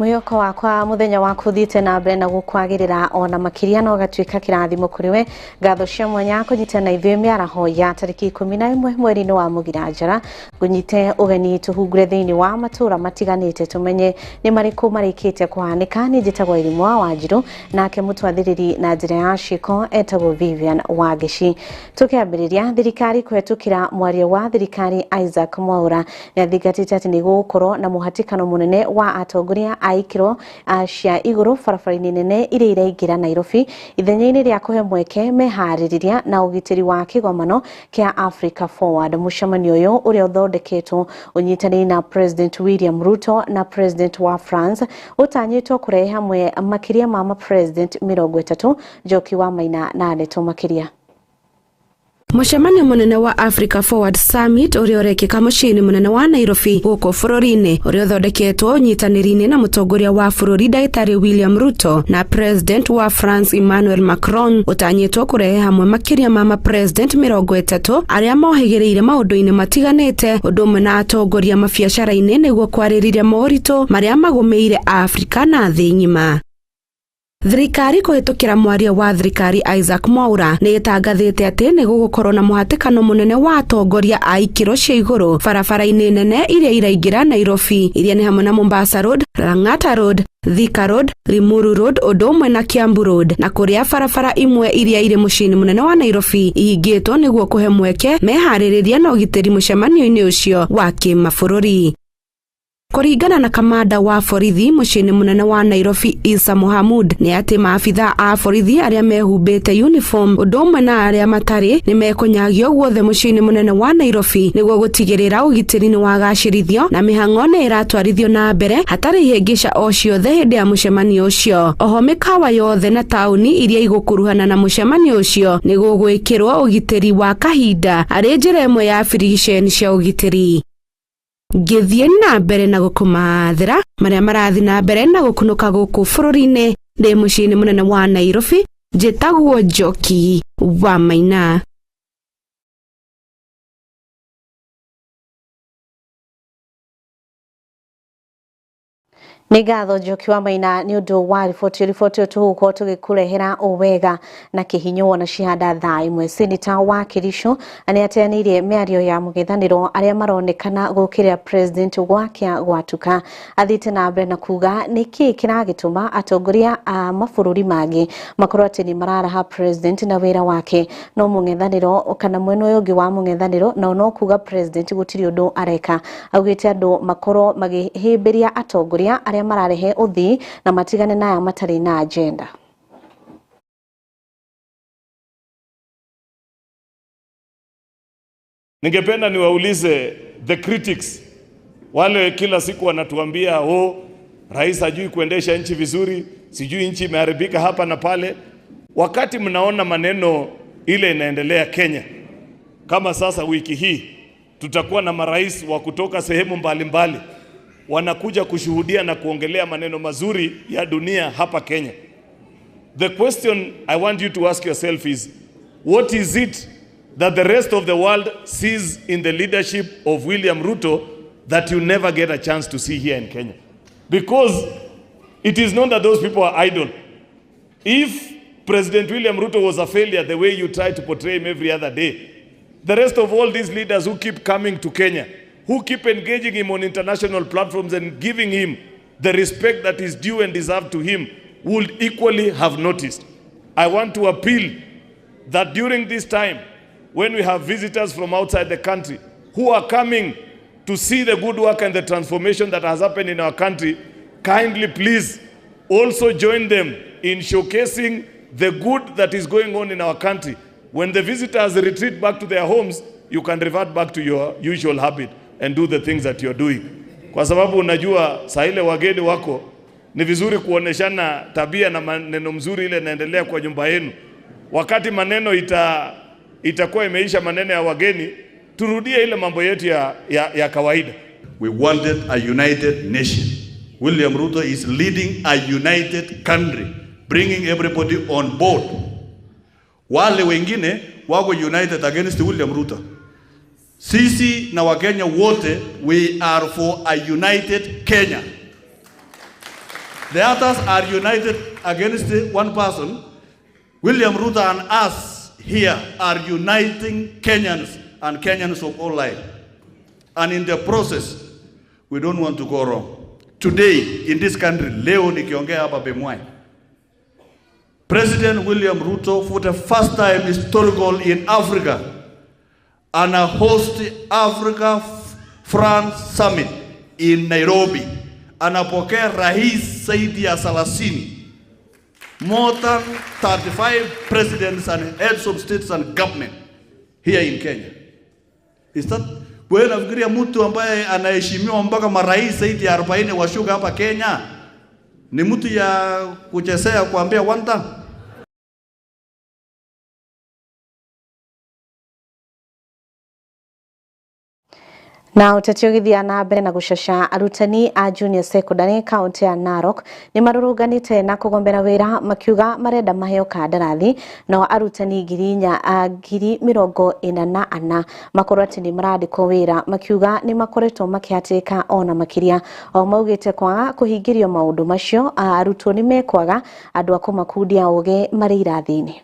Mwĩhoko wakwa mũthenya waku ũthiĩte na mbere na gũkwagĩrĩra ona makĩria na ũgatuĩka kĩrathimo kũrĩ we. Ngatho cia mwanya kũnyita na ithuĩ mĩaraho ya tarĩki 11 mweri-inĩ wa Mũgira Njara, ngũnyite ũgeni tũhungure thĩinĩ wa matũra matiganĩte tũmenye nĩ marĩkũ marĩkĩte kũhanĩka. Niĩ njĩtagwo Irimwa Wanjirũ, nake mũtwathĩrĩri na njĩra ya ciĩko etagwo Vivian Wangeci. Tũkĩambĩrĩria, thirikari kũhetũkĩra mwaria wa thirikari Isaac Mwaura nĩathingatĩte atĩ nĩ gũgũkorwo na mũhatĩkano mũnene wa atongoria a ikĩro cia igũrũ barabara-inĩ nene iria iraingĩra Nairobi ithenya-inĩ rĩa kũhe mweke meharĩrĩria na ũgitĩri wa kĩgomano kĩa Africa Forward. Mũcemanio ũyũ ũrĩa ũthondeketwo ũnyitanĩire na President William Ruto na President wa France ũtanyĩtwo kũrehe hamwe makĩria ma ma-president 30. Njoki wa Maina na ndeto makĩria. Mũcemanio mũnene wa Africa Forward Summit ũrĩa ũrekĩka mũciĩ-inĩ mũnene wa Nairobi gũkũ bũrũri-inĩ, ũrĩa ũthondeketwo ũnyitanĩri-inĩ na mũtongoria wa bũrũri Ndagĩtarĩ William Ruto na President wa France Emmanuel Macron, ũtanyĩtwo kũrehe hamwe makĩria ma ma-president 30 arĩa mohĩgĩrĩire maũndũ-inĩ matiganĩte, ũndũ ũmwe na atongoria mabiacara-inĩ, nĩguo kwarĩrĩria moritũ marĩa magũmĩire Afrika na thĩ ng'ima. Thirikari kũhĩtũkĩra mwaria wa thirikari Isaac Mwaura nĩ ĩtangathĩte atĩ nĩ gũgũkorwo na mũhatĩkano mũnene wa atongoria a ikĩro cia igũrũ barabara-inĩ nene iria iraingĩra Nairobi, iria nĩ hamwe na Mombasa Road, Lang'ata Road, Thika Road, Limuru Road ũndũ ũmwe na Kiambu Road, na kũrĩa barabara imwe iria irĩ mũciĩ-inĩ mũnene wa Nairobi ihingĩtwo nĩguo kũhe mweke meharĩrĩria na ũgitĩri mũcemanio-inĩ ũcio wa kĩmabũrũri. Kũringana na kamanda wa borithi mũciĩ-inĩ mũnene wa Nairobi Isa Mohamud, nĩ atĩ maabitha a borithi arĩa mehumbĩte uniform ũndũ ũmwe na arĩa matarĩ nĩ mekũnyagio guothe mũciĩ-inĩ mũnene wa Nairobi nĩguo gũtigĩrĩra ũgitĩri nĩ wagacĩrithio na mĩhang'o nĩ ĩratwarithio na mbere hatarĩ ihĩngĩca o ciothe hĩndĩ ya mũcemanio ũcio. Oho mĩkawa yothe na taũni iria igũkuruhana na mũcemanio ũcio nĩ gũgwĩkĩrwo ũgitĩri wa kahinda arĩ njĩra ĩmwe ya birigiceni cia ũgitĩri. Ngĩthiĩ na mbere na gũkũmathĩra marĩa marathiĩ na mbere na gũkunũka gũkũ bũrũri-inĩ, ndĩ mũciĩ-inĩ mũnene wa Nairobi, njĩtagwo Njoki wa Maina. Nĩ ngatho Njoki wa Maina nĩ ũndũ wa riboti. Riboti ĩyo tũgũkorwo tũgĩkũrehera o wega na kĩhinyo wona cihanda thaa 1. Seneta wa Kericho nĩ ateanĩirie mĩario ya mũng'ethanĩro arĩa maronekana gũkĩrĩra president gwakĩa gwatuka. Athiĩte na mbere na kuga nĩkĩ kĩragĩtũma atongoria a mabũrũri mangĩ makorwo atĩ nĩ mararaha president na wĩra wake, no mũng'ethanĩro kana mwena ũyũ ũngĩ wa mũng'ethanĩro nao no kuga president gũtirĩ ũndũ areka. Augĩte andũ makorwo makĩhĩmbĩria atongoria arĩa mararehe ũthii na matigane na aya matarĩ na agenda. Ningependa niwaulize the critics wale kila siku wanatuambia, "Oh, rais hajui kuendesha nchi vizuri, sijui nchi imeharibika hapa na pale." Wakati mnaona maneno ile inaendelea Kenya, kama sasa wiki hii tutakuwa na marais wa kutoka sehemu mbalimbali wanakuja kushuhudia na kuongelea maneno mazuri ya dunia hapa Kenya. The question I want you to ask yourself is, what is it that the rest of the world sees in the leadership of William Ruto that you never get a chance to see here in Kenya? Because it is not that those people are idle. If President William Ruto was a failure the way you try to portray him every other day, the rest of all these leaders who keep coming to Kenya, who keep engaging him on international platforms and giving him the respect that is due and deserved to him, would equally have noticed. I want to appeal that during this time, when we have visitors from outside the country who are coming to see the good work and the transformation that has happened in our country, kindly please also join them in showcasing the good that is going on in our country. When the visitors retreat back to their homes, you can revert back to your usual habit and do the things that you're doing. Kwa sababu unajua saa ile wageni wako ni vizuri kuoneshana tabia na maneno mzuri ile inaendelea kwa nyumba yenu. Wakati maneno itakuwa imeisha, maneno ya wageni, turudie ile mambo yetu ya kawaida. We wanted a united nation. William Ruto is leading a united country, bringing everybody on board. Wale wengine wako united against William Ruto. Sisi na Wakenya wote, we are for a united Kenya. The others are united against one person. William Ruto and us here are uniting Kenyans and Kenyans of all life. And in the process, we don't want to go wrong. Today, in this country, leo nikiongea hapa Bemwai, President William Ruto, for the first time historical in Africa, ana host Africa France Summit in Nairobi. Anapokea rais zaidi ya 30, more than 35 presidents and heads of states and government here in Kenya. Is that wewe nafikiria mtu ambaye anaheshimiwa mpaka marais zaidi ya 40 washuka hapa Kenya ni mtu ya kuchezea kuambia one time? Na uteti ũgĩthiĩ na mbere na gũcaca arutani a junior secondary kaunti ya Narok nĩ marũrũnganĩte na kũgombera wĩra makiuga marenda maheo kandarathi nao arutani 4,044 makorwo atĩ nĩ marandĩkwo wĩra makiuga nĩ makoretwo makĩhatĩka ona makĩria o maugĩte kwaga kũhingĩrio maũndũ macio arutwo nĩ mekwaga andũ a kũmakundia ũgĩ marĩ irathi-inĩ.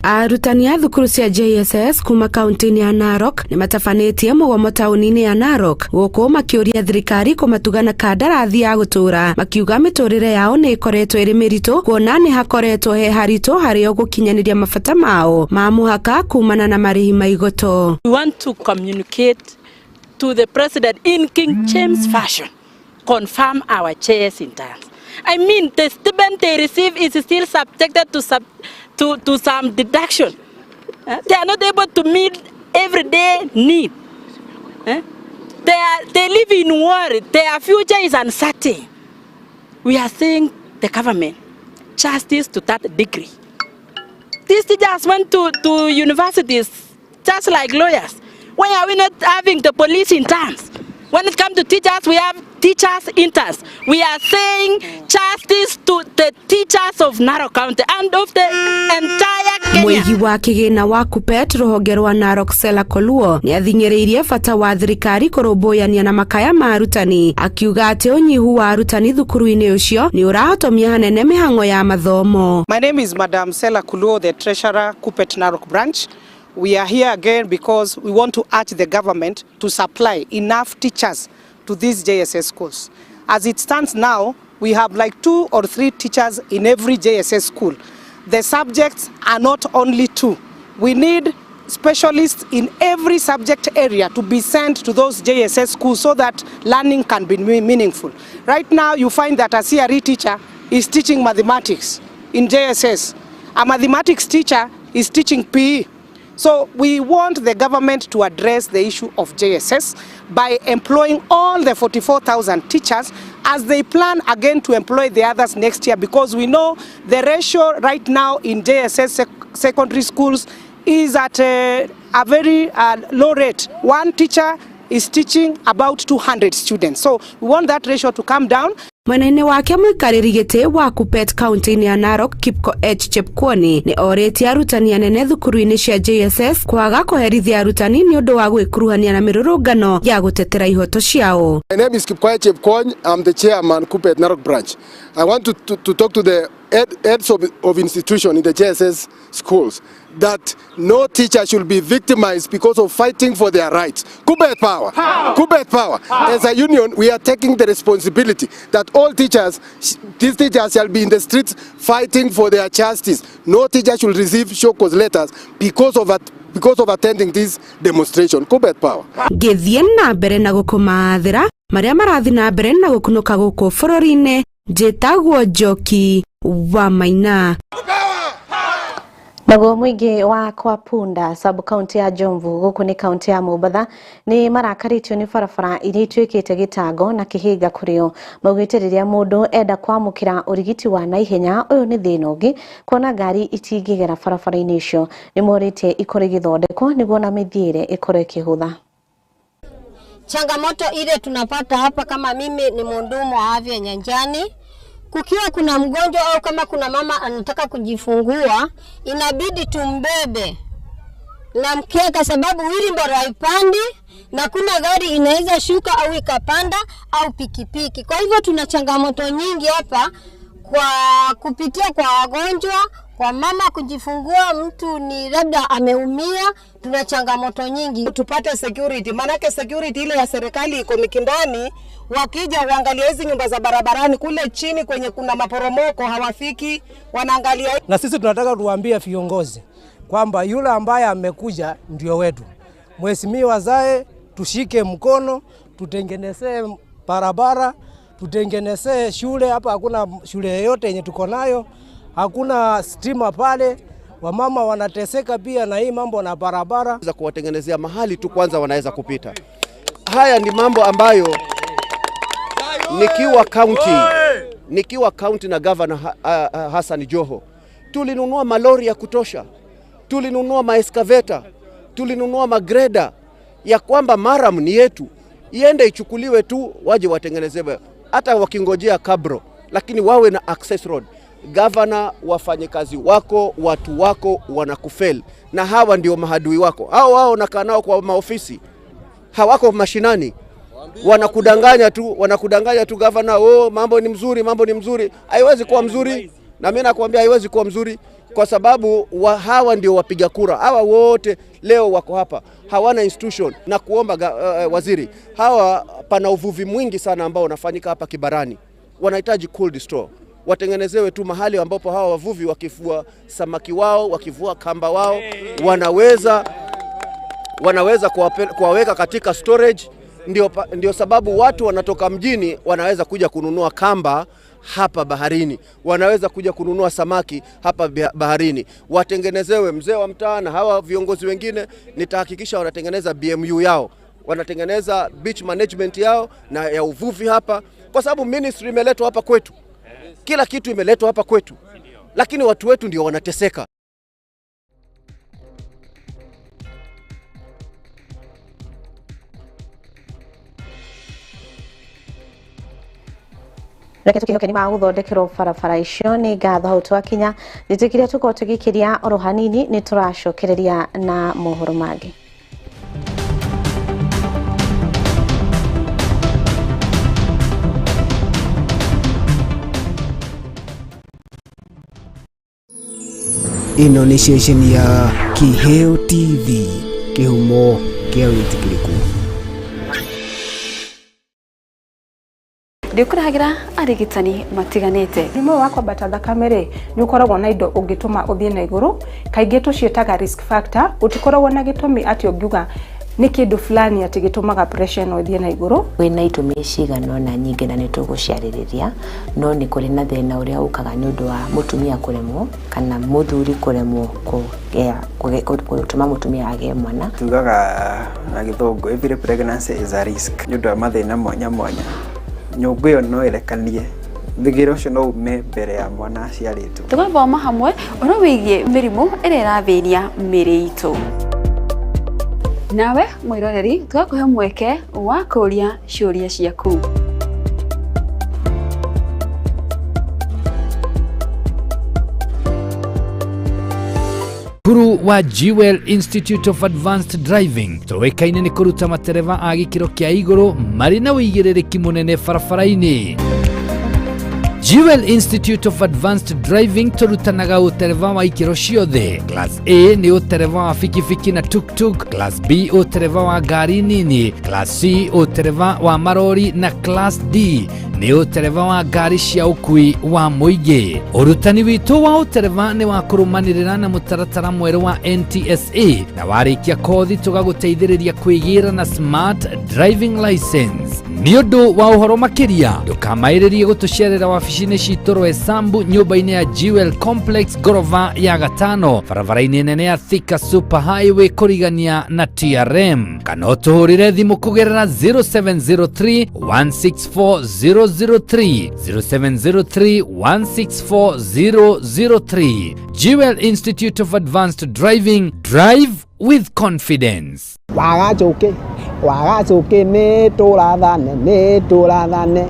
Arutani a thukuru cia JSS kuma kaunti-inĩ ya Narok nĩ matabanĩtie mũgomo taũni-inĩ ya Narok gũkũ makĩũria thirikari kũmatuga na kandarathi ya gũtũũra makiuga mĩtũrĩre yao nĩ ĩkoretwo ĩrĩ mĩritũ kuona nĩ hakoretwo he haritũ harĩo gũkinyanĩria mabata mao ma mũhaka kumana na marĩhi ma igoto. We want to communicate to the president in King James fashion, confirm our chairs in terms. I mean, the stipend they receive is still subjected to some deduction. They are not able to meet everyday need. They live in worry. Their future is uncertain. We are saying the government, justice to that degree. These teachers went to universities just like lawyers. Why are we not having the police interns? When it comes to teachers, we have teachers interns. We are saying justice to the teachers of Narok County and of the entire Kenya. Mwigi wa kigina wa Kupet ruhonge rwa Narok Sela Koluo ni athing'ĩrĩirie bata wa thirikari kũrũmbũyania na makaya ma arutani akiuga atĩ ũnyihu wa arutani thukuru-inĩ ũcio nĩ ũrahotomia hanene mĩhang'o ya mathomo. My name is Madam Sela Koluo, the treasurer, Kupet Narok branch. We are here again because we want to urge the government to supply enough teachers to these JSS schools. As it stands now, we have like 2 or 3 teachers in every JSS school. The subjects are not only 2. We need specialists in every subject area to be sent to those JSS schools so that learning can be meaningful. Right now, you find that a CRE teacher is teaching mathematics in JSS. A mathematics teacher is teaching PE. So we want the government to address the issue of JSS by employing all the 44,000 teachers as they plan again to employ the others next year, because we know the ratio right now in JSS secondary schools is at a very low rate. One teacher is teaching about 200 students. So we want that ratio to come down. Mwena-inĩ wake mũikarĩri gĩtĩ wa Kupet kaunti-inĩ ya Narok Kipkoech Chepkwony nĩ orĩtie arutani anene thukuru-inĩ cia JSS kwaga kũherithia arutani nĩ ũndũ wa gwĩkuruhania na mĩrũrũngano ya gũtetera ihoto ciao. My name is Kipkoech Chepkwony. I'm the chairman Kupet Narok branch. I want to talk to the heads of institution in the JSS schools that no teacher should be victimized because of fighting for their rights. Kupet power. Power. Kupet power. Power. As a union, we are taking the responsibility that all teachers, these teachers shall be in the streets fighting for their justice. No teacher should receive show cause letters because of attending this demonstration. Kupet power. Ngĩthiĩ na mbere na gũkũmathĩra marĩa marathiĩ na mbere na gũkunũka gũkũ bũrũri-inĩ, njĩtagwo Njoki wa Maina. Naguo mũingĩ wa Kwapunda sub county ya Jomvu gũkũ nĩ kaunti ya Mombatha nĩ marakarĩtio nĩ barabara iria ituĩkĩte gĩtango na kĩhĩnga kũrĩ o. Maugĩte rĩrĩa mũndũ enda kwamũkĩra ũrigiti wa naihenya ũyũ nĩ thĩna ũngĩ kuona ngari itingĩgera barabara-inĩ icio. Nĩ morĩtie ikorwo igĩthondekwo nĩguo na mĩthiĩre ĩkorwo ĩkĩhũtha. Changamoto ile tunapata hapa, kama mimi ni mhudumu wa afya nyanjani, kukiwa kuna mgonjwa au kama kuna mama anataka kujifungua, inabidi tumbebe na mkeka, sababu wheelbarrow haipandi na kuna gari inaweza shuka au ikapanda au pikipiki. Kwa hivyo tuna changamoto nyingi hapa kwa kupitia kwa wagonjwa, kwa mama kujifungua, mtu ni labda ameumia, tuna changamoto nyingi. Tupate security, maanake security ile ya serikali iko Mikindani. Wakija waangalia hizi nyumba za barabarani kule chini kwenye kuna maporomoko hawafiki, wanaangalia. Na sisi tunataka tuwaambie viongozi kwamba yule ambaye amekuja ndio wetu. Mheshimiwa Zae, tushike mkono, tutengenezee barabara, tutengenezee shule. Hapa hakuna shule yoyote yenye tuko nayo, hakuna stima pale, wamama wanateseka pia na hii mambo na barabara. Za kuwatengenezea mahali tu kwanza wanaweza kupita. Haya ni mambo ambayo nikiwa county na Governor Hassan Joho, tulinunua malori ya kutosha, tulinunua maeskaveta, tulinunua magreda ya kwamba maram ni yetu, iende ichukuliwe tu waje watengenezewe, hata wakingojea kabro, lakini wawe na access road. Governor, wafanyikazi wako, watu wako wanakufeli, na hawa ndio mahadui wako. Hao wao nakaa nao kwa maofisi, hawako mashinani, wanakudanganya tu governor, oh, mambo ni mzuri, mambo ni mzuri. Haiwezi kuwa mzuri, na mimi nakwambia haiwezi kuwa mzuri, kwa sababu hawa ndio wapiga kura. Hawa wote leo wako hapa, hawana institution. Na kuomba waziri, hawa pana uvuvi mwingi sana ambao unafanyika hapa Kibarani, wanahitaji cold store. Watengenezewe tu mahali ambapo hawa wavuvi wakivua samaki wao, wakivua kamba wao, wanaweza kuwaweka katika storage. Ndio sababu watu wanatoka mjini wanaweza kuja kununua kamba hapa baharini, wanaweza kuja kununua samaki hapa baharini. Watengenezewe, mzee wa mtaa na hawa viongozi wengine, nitahakikisha wanatengeneza BMU yao, wanatengeneza beach management yao na ya uvuvi hapa, kwa sababu ministry imeletwa hapa kwetu, kila kitu imeletwa hapa kwetu, lakini watu wetu ndio wanateseka. Reke tukihoke ni maguthondekerwo barabara icio. Nĩ ngatho hau twakinya, njĩtĩkĩria tũkorwo tũgĩkĩria oro hanini, nĩ tũracokereria na mohoro mangĩ. Ĩno nĩ ceceni ya Kiheo TV, kĩhumo kĩa wĩtĩkĩrĩku. Ndĩkũrehagĩra arigitani matiganĩte. Mũrimũ wa kwambata thakame rĩ, nĩ ũkoragwo na indo ũngĩtũma ũthiĩ na igũrũ, kaingĩ tũciĩtaga risk factor. Gũtikoragwo na gĩtũmi atĩ ũngiuga nĩ kĩndũ fulani atĩ gĩtũmaga pressure ĩno ĩthiĩ na igũrũ. Kwĩna itũmi cigana ũna nyingĩ na nĩtũgũciarĩrĩria, no nĩ kũrĩ na thĩna ũrĩa ũkaga nĩ ũndũ wa mũtumia kũremwo kana mũthuri kũremwo gũtũma mũtumia agĩe mwana. Tugaga na gĩthũngũ every pregnancy is a risk nĩ ũndũ wa mathĩna mwanya mwanya. Nyũngũ ĩyo no ĩrekanie, thigĩro ũcio no ume mbere ya mwana aciarĩtwo. Tũgathoma hamwe ũhoro wĩgiĩ mĩrimũ ĩrĩa ĩrathĩnia mĩĩrĩ itũ. Nawe mwĩroreri, tũgakũhe mweke wa kũũria ciũria ciaku. Cukuru wa Jewel Institute of Advanced Driving tũĩkaine nĩ kũruta matereba a gĩkĩro kĩa igũrũ marĩ na ũigĩrĩrĩki mũnene barabara-inĩ. Jewel Institute of Advanced Driving tũrutanaga ũtereba wa ikĩro ciothe. Class A nĩ ũtereba wa bikibiki na tuktuk, Class B ũtereba wa ngari nini, Class C ũtereba wa marori na Class D nĩ ũtereba wa ngari cia ũkui wa mũingĩ. Ũrutani witũ wa ũtereba nĩ wa kũrũmanĩrĩra na mũtaratara mwerũ wa NTSA, na warĩkia kothi tũgagũteithĩrĩria kwĩgĩra na smart driving license. Nĩ ũndũ wa ũhoro makĩria, ndũkamaĩrĩrie gũtũcerera wabici-inĩ citũ Roysambu, nyũmba-inĩ ya Jewel Complex, ngorova ya gatano, barabara-inĩ nene ya Thika Super Highway kũrigania na TRM, kana ũtũhũrĩre thimũ kũgerera 0703 164 003, 0703 164 003. Jewel Institute of Advanced Driving, drive with confidence. Wagacuki nĩ tũrathane, nĩ tũrathane,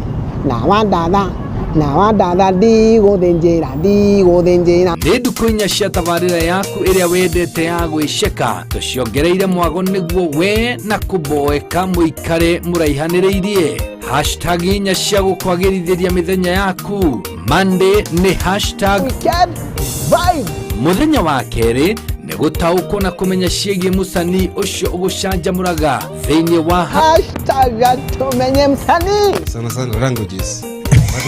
Na wandatha na wandatha ndigũthĩnjĩra ndigũthĩnjĩra. Nĩ ndukũ inya cia tabarĩra yaku ĩrĩa wendete ya gwĩceka, tũciongereire mwago nĩguo we na kũboeka mũikare mũraihanĩrĩirie. Hashtag inya cia gũkwagĩrithĩria mĩthenya yaku. Monday nĩ hashtag Weekend vibe. Mũthenya wa kerĩ nĩ gũtaũkwo na kũmenya ciĩgiĩ mũcanii ũcio ũgũcanjamũraga thĩinĩ wa hashtag tumenye msanii. Sana sana languages. But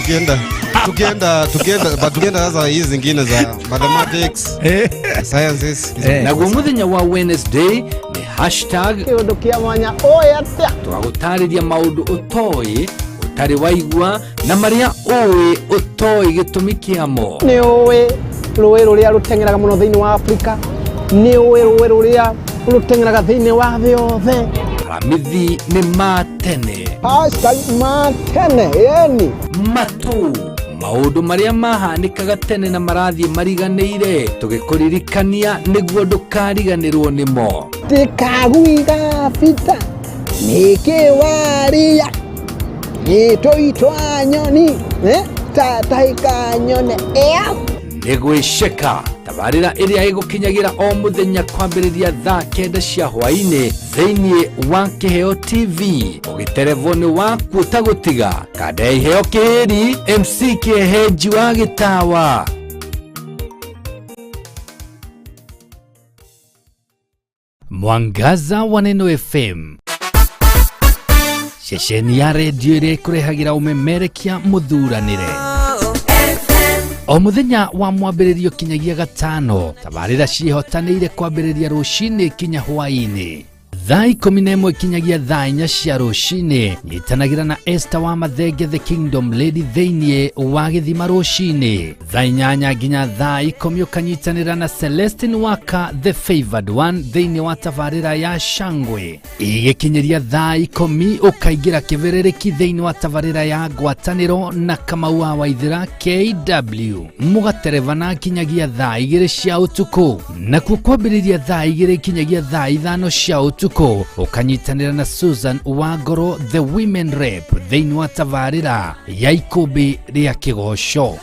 tukienda but tukienda sasa hizi zingine za mathematics, sciences. Naguo mũthenya wa Wednesday nĩ hashtag kĩũndũ kĩa mwanya ũĩ atĩa. Tũgagũtarĩria maũndũ ũtoĩ, ũtarĩ waigua, na marĩa ũĩ ũtoĩ gĩtũmi kĩamo. Nĩ ũĩ rũĩ rũrĩa rũteng'eraga mũno thĩinĩ wa Afrika, nĩ ũĩ rũĩ rũrĩa rũteng'eraga thĩinĩ wa thĩ yothe. Aramithi nĩ ma tene. Hashtag ma tene yani matũ maũndũ marĩa mahanĩkaga tene na marathiĩ mariganĩire, tũgĩkũririkania nĩguo ndũkariganĩrwo nĩmo. Tikaguiga bita nĩkĩ waria nĩtũitwa nyoni tatahĩka nyone ĩa. Nĩ gwĩceka tabarĩra ĩrĩa ĩgũkinyagĩra o mũthenya kwambĩrĩria thaa 9 cia hwaĩ-inĩ thĩinĩ wa Kĩheo TV. Ũgĩterevwo nĩ waku ũtagũtiga kanda ya Iheo Kĩhĩri MC Kĩehenji wa Gĩtawa. Mwangaza wa Neno FM, ceceni ya redio ĩrĩa ĩkũrehagĩra ũmemerekia mũthuranĩre o mũthenya wa mwambĩrĩrio kinyagia gatano. Tabarĩra ciĩhotanĩire kwambĩrĩria rũcinĩ kinya hwaĩ-inĩ thaa 11 kinyagia thaa 4 cia rũcinĩ. Nyitanagĩra na Esther wa Mathenge the Kingdom Lady thĩinĩ wa gĩthima rũcinĩ thaa 8 nginya thaa 10, ũkanyitanĩra na Celestine Waka the Favored One thĩinĩ wa tabarĩra ya Shangwe. Igĩkinyĩria thaa 10 ũkaingĩra kĩbĩrĩrĩki thĩinĩ wa tabarĩra ya Ngwatanĩro na Kamau wa Waithĩra KW, mũgaterebana kinyagia thaa 2 cia ũtukũ. Nakuo kwambĩrĩria thaa 2 kinyagia thaa 5 cia ũtukũ ũkanyitanĩra na Susan Wangoro the Women Rep thĩinĩ wa tabarĩra ya Ikũmbĩ rĩa Kĩgoco.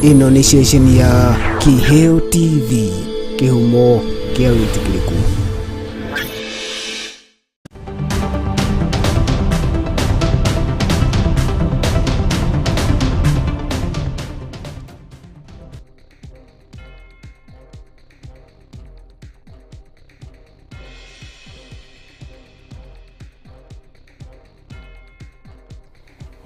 Ĩno nĩ ceceni ya Kĩheo TV, kĩhumo kĩa wĩtĩkĩrĩku.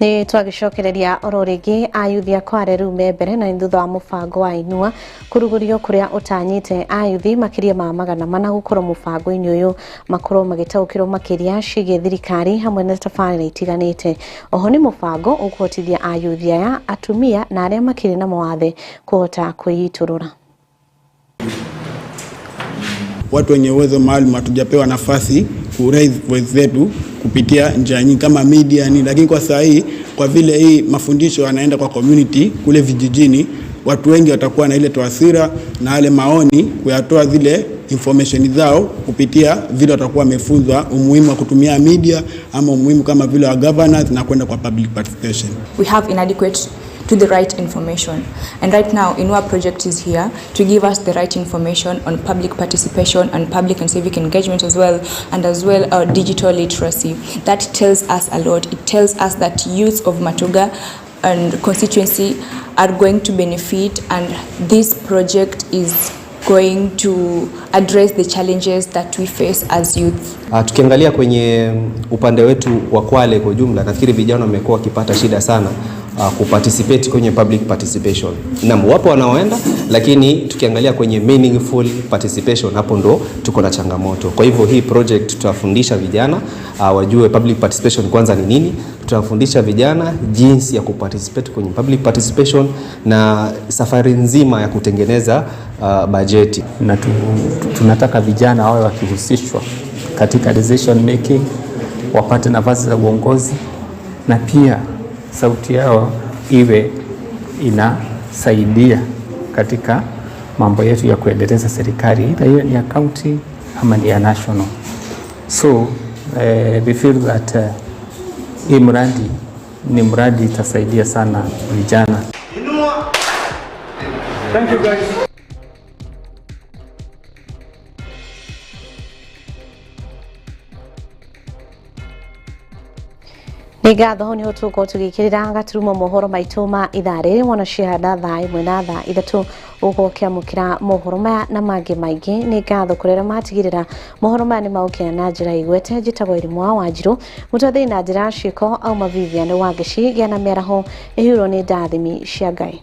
Nĩ twagĩcokereria oro rĩngĩ ayuthi a Kware rĩu me mbere na thutha wa mũbango wa Inua kũrugũrio kũrĩa ũtanyĩte ayuthi makĩria ma 400 gũkorwo mũbango-inĩ ũyũ makorwo magĩtaũkĩrwo makĩria ciĩgiĩ thirikari hamwe na tabarĩra itiganĩte. Oho nĩ mũbango ũkũhotithia ayuthi aya, atumia na arĩa makĩrĩ na mawathe kũhota kwĩitũrũra. Watu wenye uwezo maalum hatujapewa nafasi ku raise voice zetu kupitia njia nyingi kama media ni, lakini kwa saa hii kwa vile hii mafundisho yanaenda kwa community kule vijijini, watu wengi watakuwa na ile taswira na yale maoni kuyatoa zile information zao kupitia vile watakuwa wamefunzwa umuhimu wa kutumia media ama umuhimu kama vile wa governance na kwenda kwa public participation. We have inadequate to the right information. And right now, Inua project is here to give us the right information on public participation and public and civic engagement as well, and as well our digital literacy. That tells us a lot. It tells us that youth of Matuga and constituency are going to benefit, and this project is going to address the challenges that we face as youth. Tukiangalia kwenye upande wetu wa Kwale kwa ujumla, nafikiri vijana wamekuwa wakipata shida sana kuparticipate kwenye public participation. Naam, wapo wanaoenda, lakini tukiangalia kwenye meaningful participation, hapo ndo tuko na changamoto. Kwa hivyo hii project tutafundisha vijana wajue public participation kwanza ni nini. Tutafundisha vijana jinsi ya kuparticipate kwenye public participation na safari nzima ya kutengeneza bajeti. Na tunataka vijana wawe wakihusishwa katika decision making, wapate nafasi za uongozi na pia sauti yao iwe inasaidia katika mambo yetu ya kuendeleza serikali, either hiyo ni ya county ama ni ya national. So we feel that hii mradi ni mradi itasaidia sana vijana. Thank you guys. Nĩ ngatho hau nĩho tũgũkorwo tũgĩkĩrĩra gaturumo mohoro maitũ ma ithaa rĩrĩ mwana cihanda thaa 1 na thaa 3 ũgũkorwo ũkĩamũkĩra mohoro maya na mangĩ maingĩ. Nĩ ngatho kũrĩ arĩa matigĩrĩra mohoro maya nĩ magũkinya na njĩra igwete. Njĩtagwo Irimũ wa Wanjirũ, mũtwathĩri na njĩra ya ciĩko auma Vivian Wangeci. Gĩa na mĩaraho ĩhurwo nĩ ndathimi cia Ngai.